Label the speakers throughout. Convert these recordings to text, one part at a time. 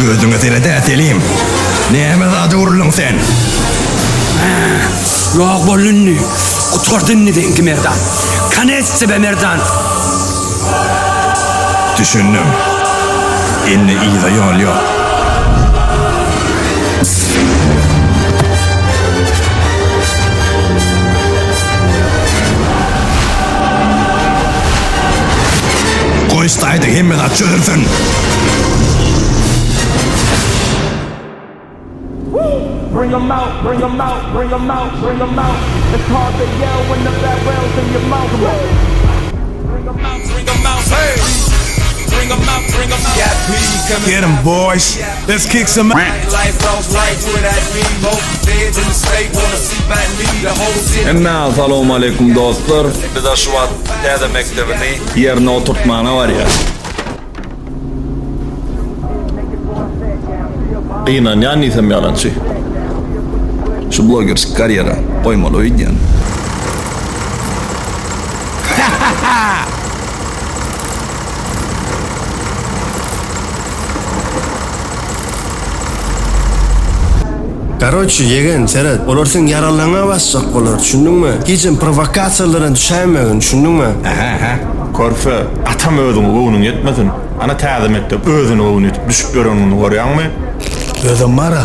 Speaker 1: Özüňe sered-ä, Selim! Näme zada öwrüldiň sen?
Speaker 2: Ýok, boldy indi. Gutardy indi seňki, Merdan. Konec tebe, Merdan!
Speaker 1: Düşündim. Indi yza ýol ýok. Goý staýda hemme zat çözülsin.
Speaker 3: Get 'em boys, let's kick some
Speaker 4: Hemmäňize salowmaleýkum dostlar. Biz şu wagt täze mekdebini ýerine oturtmana barýas. Gynanýan diýsem ýalançy. Şu blogerçik karýera goýmaly öýdýän.
Speaker 5: Karoçi ýegen seret olar seň ýaralaňa basjak bolar düşündiňmi hijem prowokasiýalara düşäýmegin düşündiňmi.
Speaker 4: Ähä ähä körpe atam özüňe göwnüň ýetmesin ana täze mekdep özüne göwni ýetip düşüp ýörenini görýäňmi.
Speaker 6: Özem bara,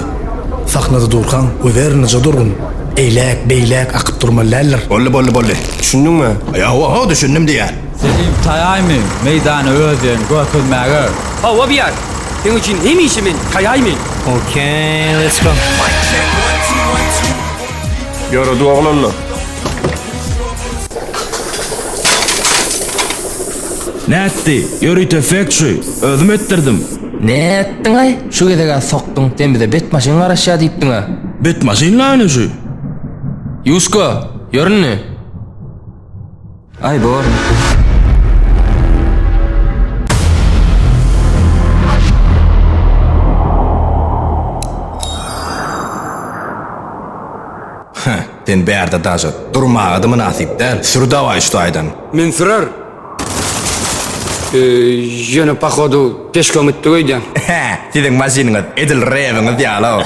Speaker 6: sahnada durkaň uwernyja durgun, eýläk, beýläk akyp durmaly däldir.
Speaker 1: Boldy boldy boldy.
Speaker 5: Düşündiňmi?
Speaker 1: Hawa hawa düşündim diýýän.
Speaker 7: Selim taýaýmy meýdana özlerini görkezmäge?
Speaker 2: Hawa Biýar, seň üçin hemişe men taýaýmy?
Speaker 8: Okay, let's go.
Speaker 4: Ýöredik oglanlar.
Speaker 9: Nätdi? Ýörite effekt şu. Özüm etdirdim.
Speaker 10: Nätdiň-aý? Şu gezeg-ä sokduň. Sen bize bet maşyn garaşýar diýipdiň-ä.
Speaker 9: Bet maşyn-la ine şu.
Speaker 10: Ýuşka, ýör indi. Aý bor.
Speaker 1: Heh, sen bärde daže durmaga-da mynasyp däl. Sür dawaý şu taýdan.
Speaker 2: Men sürer. Ýöne pohodu peşkom gitdik öýdýän.
Speaker 1: Hä, siziň maşynyňyz edil rebiňiz ýaly-ow.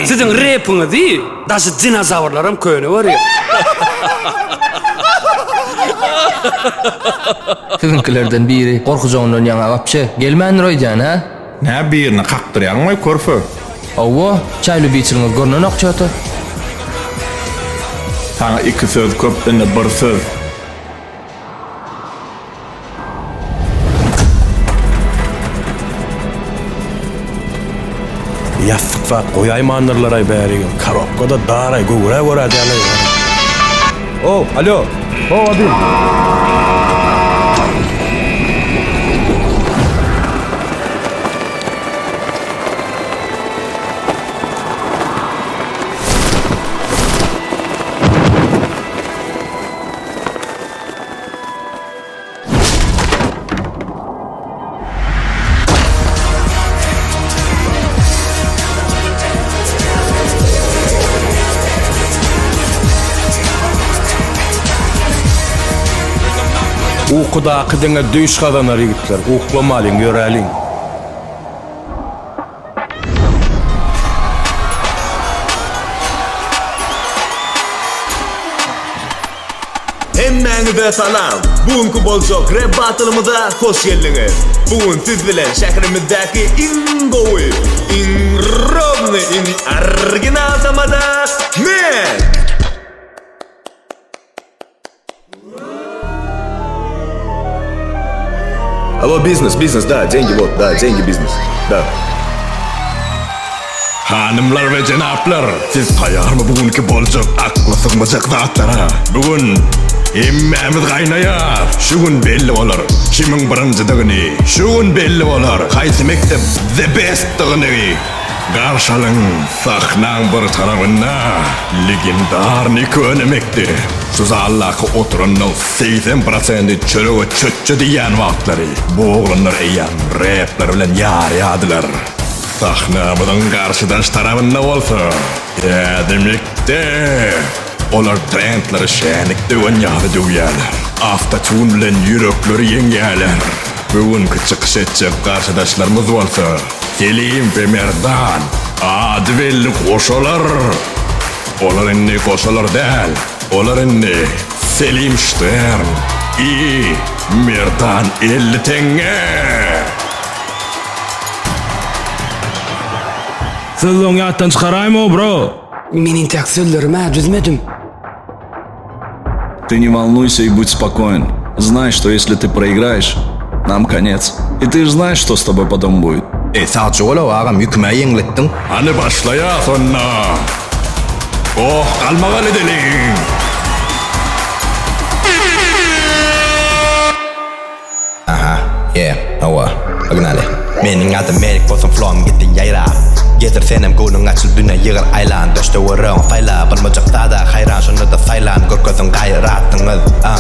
Speaker 2: Siziň repiňizi daşy dinozawrlaram köne görýär.
Speaker 10: Siziňkilerden biri gorkujagyndan ýaňa wapşe gelmändir öýdýän, hä?
Speaker 4: Nä birini kakdyrýaňmy körpe?
Speaker 10: Hawa, çaý lübiçiligiňiz görnenok ço-to.
Speaker 4: Saňa iki söz köp indi bir söz.
Speaker 3: Ýassyk zat goýaýmandyrlar-aý bärigem. Korobka-da dar-aý, göwrä görä däl-aý.
Speaker 11: Ow, alýo! Ho, Wadim!
Speaker 3: Ukudaky diňe düýş gazanar ýigitler, uklamalyň, ýöräliň.
Speaker 12: Hemmäňize salam! Bu günki boljak rap battlymyza hoş geldiňiz! Bu gün siz bilen şäherimizdäki iň gowy, iň rowny, iň original tamada men! Alo, biznes, biznes, da, dengi wot, da, dengi biznes, da.
Speaker 1: Hanymlar we jenaplar, siz taýýarmy bu günki boljak akla sygmajak zatlara? Bu gün hemmämiz gaýnaýas. Şu gün belli bolar kimiň birinjidigini. Şu gün belli bolar haýsy mekdep the bestdigini. Garşy alyň sahnaň bir tarabynda legendarnyý köne mekdep. Şu zaldaky oturanlaň 80 prosendi çörege çöçje diýýän wagtlary bu oglanlar eýýäm repler bilen ýarýardylar. Sahnamyzyň garşydaş tarabynda bolsa täze mekdep. Olar trendleri şänik döwen ýaly döwýärler. Awtotune bilen ýürekleri ýeňýärler. Bu günki çykyş etjek garşydaşlarymyz bolsa Selim we Merdan, ady belli goşalar. Olar indi goşalar däl, olar indi Selim Ştern i Merdan 50 teňňe.
Speaker 9: Sözleňi ýatdan çykaraýma bro.
Speaker 2: Men entäk sözlerimi-ä düzmedim.
Speaker 4: Ты не волнуйся и будь спокоен. Знай, что если ты проиграешь, нам конец. И ты ж знаешь, что с тобой потом будет.
Speaker 13: Eý sagja bol-ow agam ýüküm-ä ýeňletdiň.
Speaker 1: Hany başlaýas onda. Goh galmagal edeliň.
Speaker 13: Aha, yeah, hawa, pognaly. Meniň adym Melik bolsun flowum gitdi ýaýrap. Gezdir senem göwnüň açyl dünýä ýygyr aýlan. Döş töweregiň saýla, bolmajak zada haýran şonda-da saýlan görkeziň gaýratyňyz. A,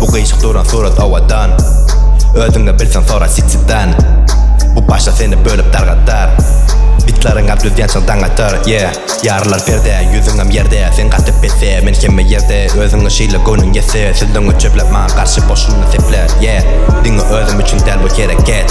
Speaker 13: bu gyşyk duran surat owadan. Özüňe bilseň sora Sitiden. Bu paşa seni bölüp dargadar. Bitlaryňam düzýänçäň daň atar, yeah. Ýarylar perde, ýüzüňem ýerde Sen gaty pese, men hemme ýerde Özüňe şeýle göwnüň ýetse Sözleňi çöplep maňa garşy boşuna seple Yeah, diňe özüm üçin däl bu hereket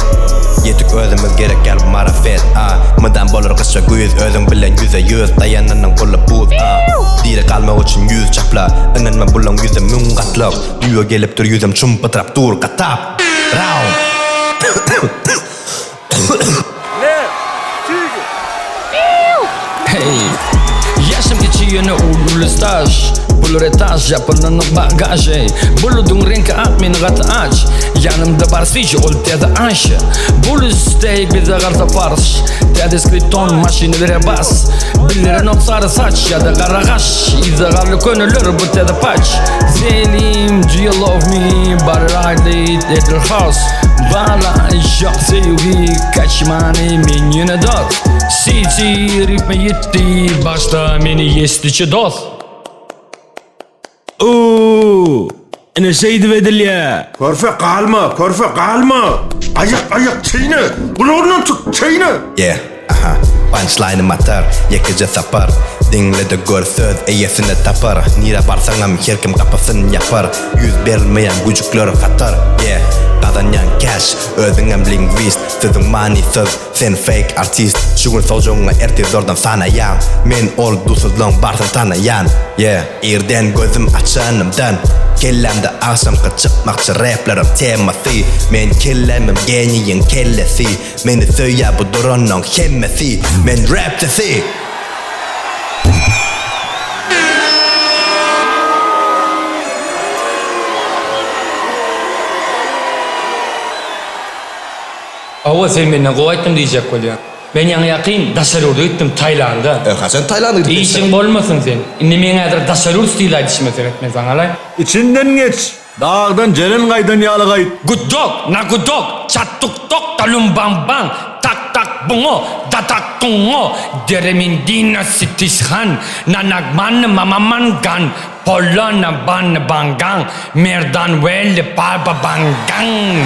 Speaker 13: Ýetik özümiz gerek ýaly bu marafet A, mydam bolar gyşa güýz Özüň bilen ýüze ýüz, daýananyň goly buz A, diri galmak üçin ýüz çapla Ynanma bulaň ýüzi müň gatlak Düýe gelipdir ýüzem çum pytrap dur gatap Round.
Speaker 10: Hey, Ýaşym kiçi ýöne uly staž Bular etaž ýapylanok bagaž ey Buludyň reňki ak men gaty aç Ýanymda bar swiji ol täze aş Bul steýk bize garsa farş Täze skripton maşyny bire bas Bildirenok sary saç ýa-da gara gaş Yzda garly köneler bu täze paç Selim do you love me Bary raýly edil has Bala ýok söýgi kaçmany men ýöne dost City ritme ýetdi başda meni ýesdiçi dost.
Speaker 9: Uuu! Ine şeýdip edilýä.
Speaker 1: Körfe galma, körfe galma! Aýak, aýak, çeýne! Gulagyndan tut, çeýne!
Speaker 13: Yeah, aha, punchline-ym atar, ýekeje sapar Diňle-de gör söz eýesini tapar Nirä barsaňam her kim gapysyn ýapar Ýüz berilmeýän güjükler hatar, yeah, Gazanýaň cash, özüňem lingwist Sözüň manysyz, sen fake artist Şu gün sowjagyňa ertir zordan sanaýaň Men ol dusuzlaň barsyn tanaýan, yeah, Irden gözüm açanymdan Kellämde agşamky çykmakçy repleriň temasy Men kellämem geniýiň kellesi Meni söýýär bu duranlaň hemmesi Men rap sesi!
Speaker 10: Hawa sen menden gowy aýtdym diýjek bolýaň. Men ýaňy ýakyn daşary ýurda gitdim Taýlanda.
Speaker 13: E haçan Taýlanda gidip
Speaker 10: Işiň bolmasyn seň. Indi meň häzir daşary ýurt stili aýdyşyma seret men saňa laý.
Speaker 12: Içinden geç! Dagdan jeren gaýdan ýaly gaýt!
Speaker 10: Gudok, na gudok, çat tuk tok talum bam bam, tak tak buňo, da tak tuňo, deremindina sitishan, nanagman mamaman gan, polana ban bangang, merdan weli pa ba bangang.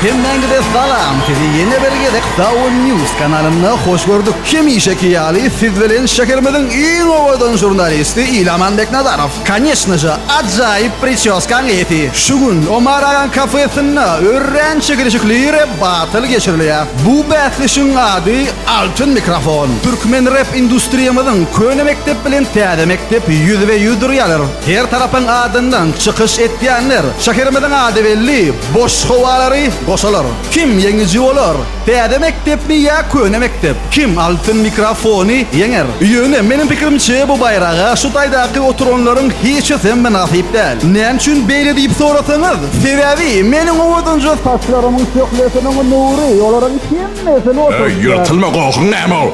Speaker 14: Hemmäňize salam! Sizi ýene bir gezek Saun News kanalynda hoş gördük. Hemişeki ýaly siz bilen şäherimiziň iň owadan žurnalisti Ilaman Beknazarow. Koneçno že, ajaýyp pričoskaň eýesi. Şu gün Omar agaň kafesinde örän çekeleşikli rep battle geçirilýär. Bu bäsleşigiň ady Altyn mikrofon. Türkmen rep industriýamyzyň köne mekdep bilen täze mekdep ýüzbe-ýüz durýarlar. Her tarapyň adyndan çykyş etýänler şäherimiziň ady belli boş howalary goşalar. Kim ýeňiji bolar? Täze mekdepmi ýa köne mekdep? Kim altyn mikrofony ýeňer? Ýöne meniň pikirimçe bu baýraga şu taýdaky oturanlaryň hiçisem mynasyp däl. Näme üçin beýle diýip sorasaňyz, sebäbi meniň owadanja saçlarymyň şöhlesiniň nury olaryň hemmesini
Speaker 1: Öý,
Speaker 14: oturtýar.
Speaker 1: ýyrtylma gohuň näme-ow?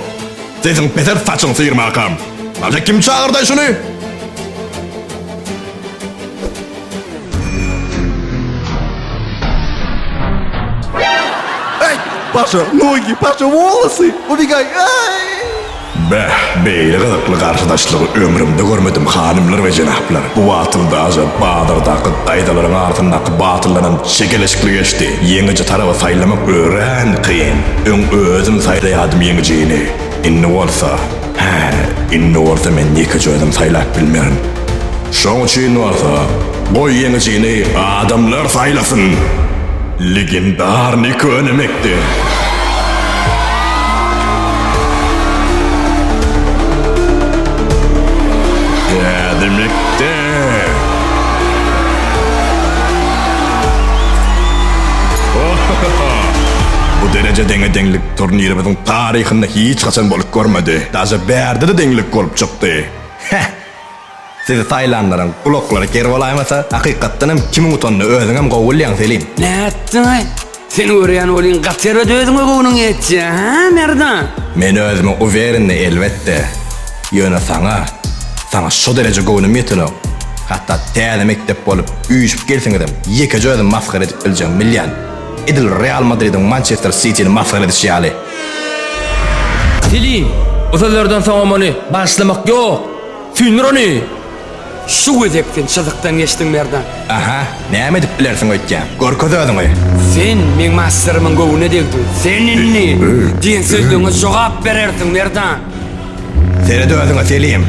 Speaker 1: Sesiň pesel saçyň syrmakam. Aja kim çagyrdaý şuny?
Speaker 14: Eý, Paşa, nogi, Paşa, wolosy, ubegay, aý!
Speaker 1: Beh, beýle gyzykly garşydaşlygy ömrümde görmedim, hanymlar we jenaplar. Bu batyl daže bazardaky daýzalaryň arasyndaky batyldanam çekeleşikli geçdi. Ýeňiji tarapy saýlamak örän kyn. Öň özüm saýlaýardym ýeňijini. Indi bolsa, hä, indi bolsa men ýekeje özüm saýlap bilmerin. Şoň üçin bolsa. Goý ýeňijini adamlar saýlasyn. Legendarnyý köne mekdep. Täze mekdep. Bu dereje deňe-deňlik turnirimiziň taryhynda hiç haçan bolup görmedi. Daže bärde-de deňlik bolup çykdy. Heh!
Speaker 13: Sizi saýlanlaryň gulaklary ker bolaýmasa, hakykatdan hem kimiň utanyny özüňem gowy bilýäň, Selim.
Speaker 2: Nätdiňaý? Seni görýän welin gaty erbet özüňe göwnüň ýetýä, hä, Merdan?
Speaker 13: Men özüme uwerinny, elbetde. Ýöne saňa, saňa şo dereje göwnüm ýetenok. Hatda täze mekdep bolup, üýşüp gelseňizem, ýekeje özüm masgara edip biljegimi bilýän. Edil Real Madridiň Mançester Sitini masgara edişi ýaly.
Speaker 10: Selim, bu sözlerden soňam ony bagyşlamak ýok. Süýndür ony!
Speaker 2: Şu gezek sen çyzykdan geçdiň, Merdan.
Speaker 13: Aha, näme edip bilersiň öýtýäň? Görkez özüňi!
Speaker 2: Sen meň masterimiň göwnüne degdiň. Sen indi diýen sözleriňe jogap berersiň, Merdan.
Speaker 13: Seret özüňe, Selim!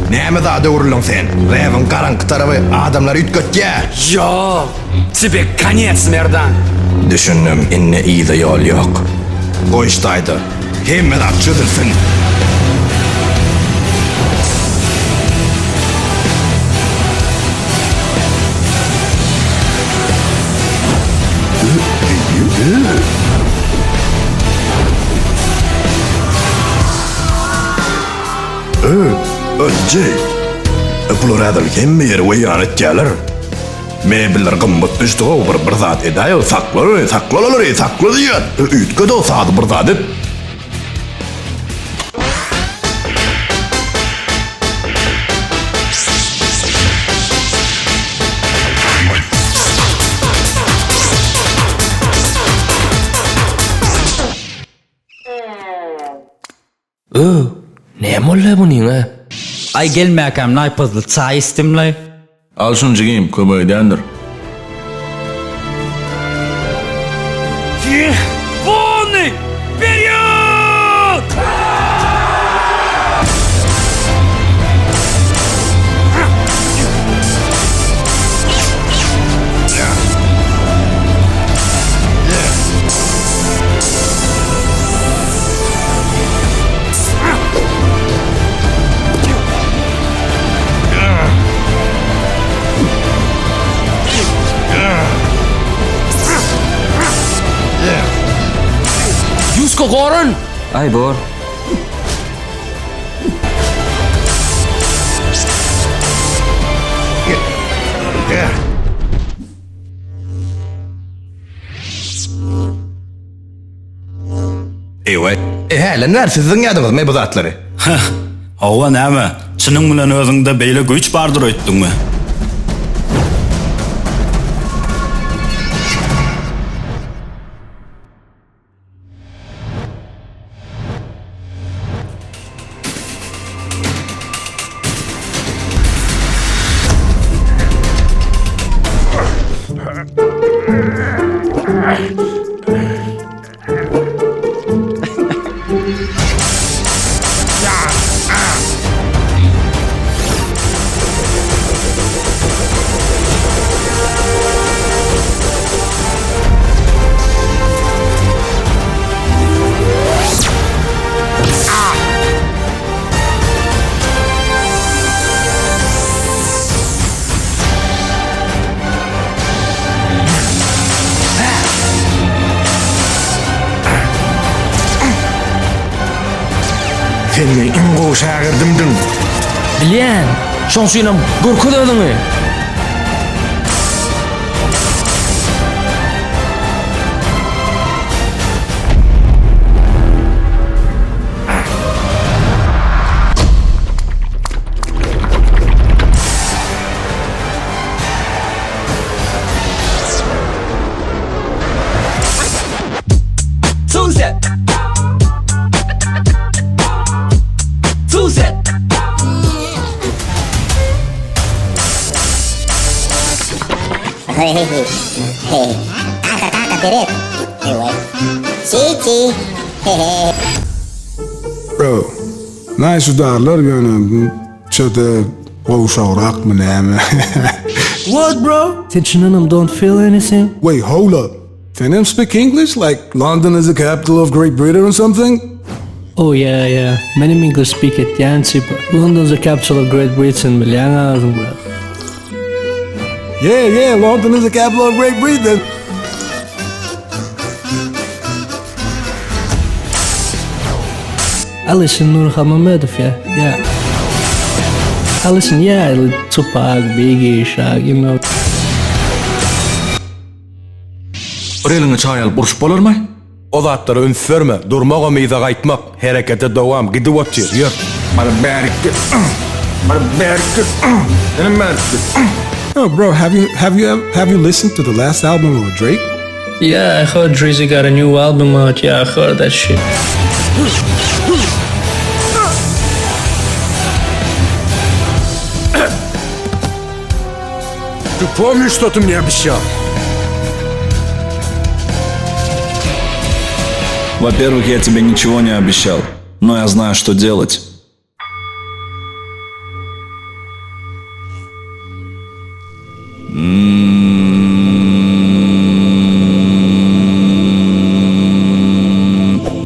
Speaker 13: Näme zada öwrüldiň sen? Rebiň garaňky tarapy adamlary üýtgetýär!
Speaker 2: Ýok! Tebe konec, Merdan!
Speaker 13: Düşündim, indi yza ýol ýok.
Speaker 1: Goý ştaýda. Hemme zat çözülsin. Ö, Jey. Bular häzir hemme ýeri weýran etýärler. Mebeller gymmat düşdi-how, bir bir zat edäý, sakla olary, sakla olary, sakla diýýän. Üýtget-ow sazy bir zat et.
Speaker 10: Öw, näme boldy munyňa?
Speaker 7: Aý gelmäkäm naýpazly çaý içdimlaý.
Speaker 9: Al şuny jigim, kömek edýändir.
Speaker 2: Polnyý wperýod!
Speaker 10: Ýusko goran!
Speaker 8: Aý bor.
Speaker 13: Ewe. E hälem bäri siz zyňýadyňyzmy bu zatlary?
Speaker 4: Heh, hawa näme, çynyň bilen özüňde beýle güýç bardyr öýtdüňmi?
Speaker 3: Sen meň iň gowy şägirdimdiň.
Speaker 10: Bilýän. Şoň üçinem görkez özüňi.
Speaker 15: Bro, nice udarlar ýöne çöte gowşagrakmy näme?
Speaker 8: What bro? Sen çyndanam don't feel anything?
Speaker 16: Wait hold up. Senem speak English like London is the capital of Great Britain or something?
Speaker 8: Oh yeah yeah menem English speak etýän tipa London the capital of Great Britain bilýäň azym brat.
Speaker 16: Yeah yeah London is the capital of Great Britain.
Speaker 8: I listen Nury Hamamedow yeah yeah I listen yeah Tupac Biggie Shaq you know.
Speaker 1: Bir eliňe çaý alyp urşup bolarmy?
Speaker 3: O zatlara üns berme, durmagam yza gaýtmak, herekete dowam, gidip otyr, ýör.
Speaker 1: Bar bärik gel, bar bärik gel, senem bärik gel.
Speaker 16: Yo bro have you have you have you listened to the last album of Drake?
Speaker 8: Yeah I heard Drizzy got a new album out yeah I heard that shit.
Speaker 3: Ty pomnisz što ty mnie obещал?
Speaker 4: Во-первых, я тебе ничего не обещал, но я знаю, что делать.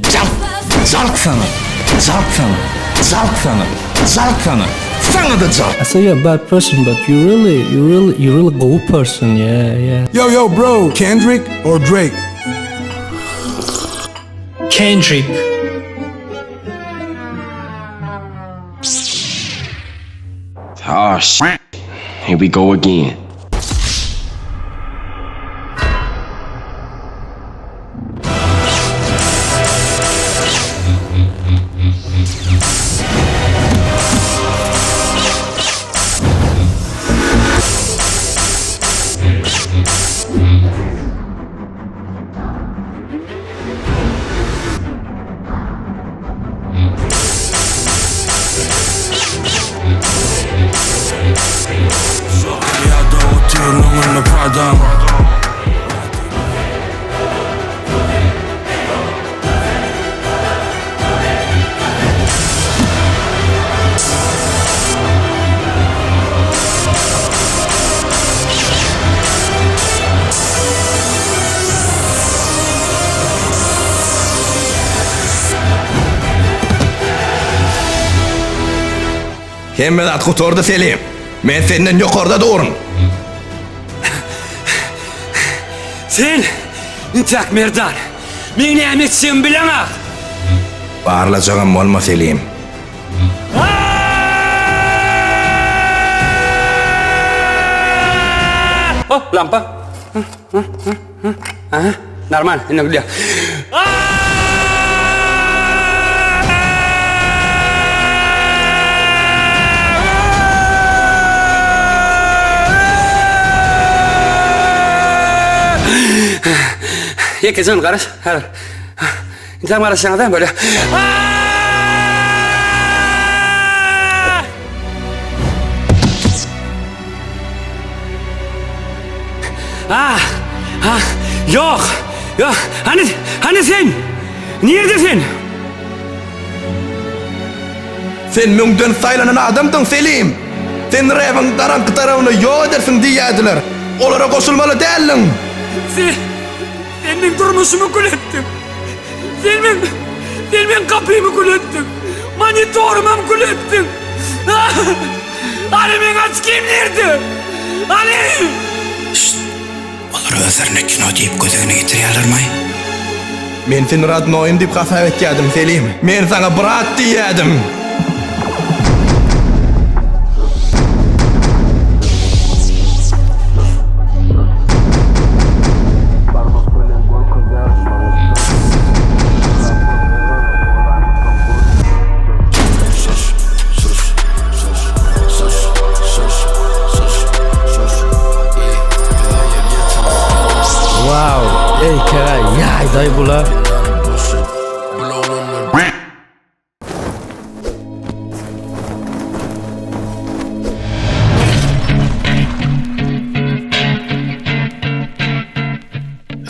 Speaker 1: Jalk! Jalk sana! Jalk sana! Jalk sana! Jalk sana! Sana-da jalk!
Speaker 8: I say you're a bad person but you really you really you really gowy person yeah yeah.
Speaker 16: Yo yo bro Kendrick or Drake?
Speaker 8: Kendrick.
Speaker 17: Ah sh. Here we go again.
Speaker 9: Ýa-da otyryn öňünde padaň.
Speaker 13: Hemme zat gutardy Selim. Men senden ýokarda durun.
Speaker 2: Sen, intäk Merdan, meň näme etjegimi bileňak.
Speaker 13: Barlajagam bolma Selim.
Speaker 2: Oh, lampa. Aha, normal, indi gülýär. Ýekejen garaş, häzir. Intäm garaşýaňyz-a bolýa. Ah! Ah! Ýok! Ýok! Hany, hany sen? Nirde sen?
Speaker 13: Sen müňden saýlanan adamdyň, Selim! Sen rebiň garaňky tarabyny ýok edersiň diýýärdiler. Olara goşulmaly däldiň!
Speaker 2: Sen, sen meň durmuşymy kül etdiň. Sen meň, sen meň gapymy kül etdiň. Monitorymam kül etdiň. Ah! Hany meň açkim nirde? Hany?
Speaker 15: Şşt! Olar özlerine kino diýip göz öňüne getirýärlermaý?
Speaker 13: Men seni radnoýym diýip hasap etýärdim, Selim. Men saňa brat diýýärdim.
Speaker 8: Wow, eý keraý, ýaýdaý bula.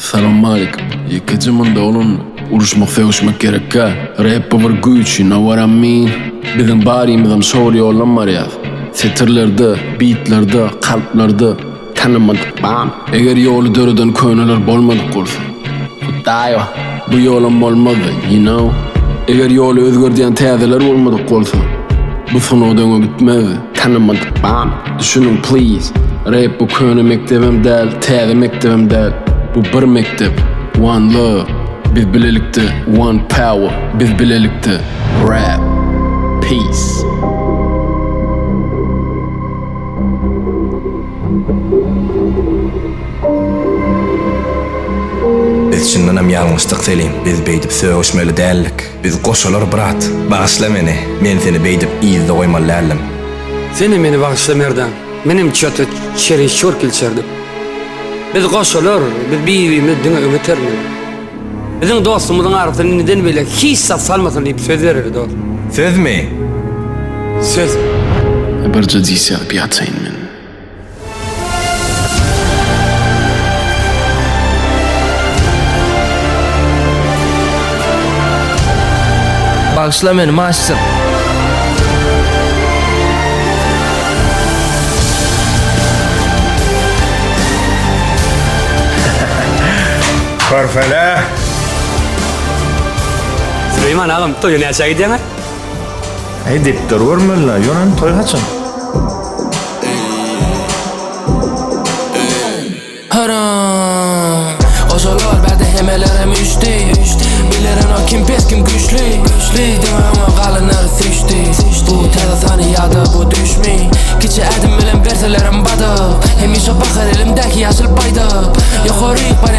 Speaker 18: Salowmalikim. Ýekeje munda oglan uruşmak sögüşmek gerekkä. Rap bu bir güýç, you know what I mean? Biziň barymyzam şor ýoldan barýas. Setirlerde, bitlerde, kalplarda. Tanamadyk bam. Eger ýoly döreden köneler bolmadyk bolsa. Hudaýo, bu ýolam bolmazdy, you know. Eger ýoly özgerdýän täzeler bolmadyk bolsa, bu sungat öňe gitmezdi. Tanamadyk bam. Düşüniň, please. Rap bu köne mekdebem däl, täze mekdebem däl. Bu bir mekdep. One love. Biz bilelikde one power. Biz bilelikde rap. Peace.
Speaker 13: Biz çyndanam ýalňyşdyk Selim, biz beýdip sögüşmeli däldik. Biz goşalar brat. Bagyşla meni, men seni beýdip yzda goýmaly däldim.
Speaker 2: Senem meni bagyşla Merdan, menem ço-to çereşçur kilçerdim. Biz goşalar, biz bir-birimizi diňe öňe itermeli. Biziň dostumyzyň arasyna indiden beýläk hiç zat salmasyn diýip söz bereli dost.
Speaker 13: Sözmi?
Speaker 2: Söz.
Speaker 18: Birje diss ýazyp ýataýyn men.
Speaker 19: Bagyşla meni master.
Speaker 1: Körfele.
Speaker 2: Süleýman agam toýa näçä gidýäňä?
Speaker 4: Eý depder görmeli-la, ýöne toý haçan?
Speaker 19: Haram Goşalar bärde hemmelerem üýşdi Bilerenok kim pes kim güýçli Diňe öňe galanlar süýşdi Bu täze sany ýa-da bu düýşmi Kiçi ädim bilen berselerem badak Hemişe bakar elimdäki ýaşyl baýdak Ýokaryk barýan.